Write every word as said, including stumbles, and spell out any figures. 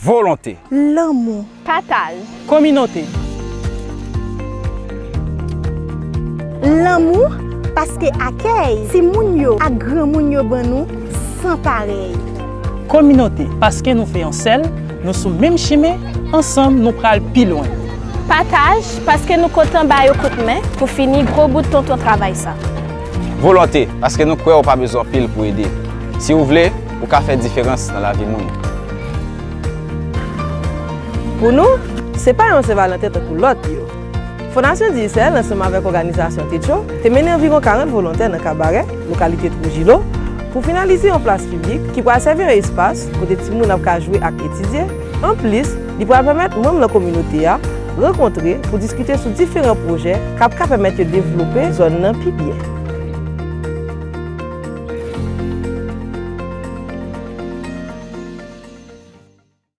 Volonte. Lanmou. Pataj. Kominote. Lanmou, paske akèy timoun yo ak granmoun yo ban nou san parèy. Kominote, paske nou fè yon sèl, nou sou menm chimen, ansanm nou pral pi lwen. Pataj, paske nou kontan ba yo kout men pou fini gwo bout tonton travay sa. Volonte, paske nou kwè ou pa bezwen anpil pou ede. Si ou vle, ou ka fè diferans nan lavi moun. Pou nou, se pa yon Sen Valanten tankou lòt yo. Fondasyon Digicel, ansanm avèk òganizasyon Techo, te mennen anviwon karant volontè nan Kabarè, lokalite Twoujilo, pou finalize yon plas piblik ki pral sèvi yon espas kote timoun ap ka jwe ak etidye. Anplis, li pral pèmèt manm nan kominote a rankontre pou diskite sou diferan pwojè k ap ka pèmèt yo devlope zòn nan pi byen.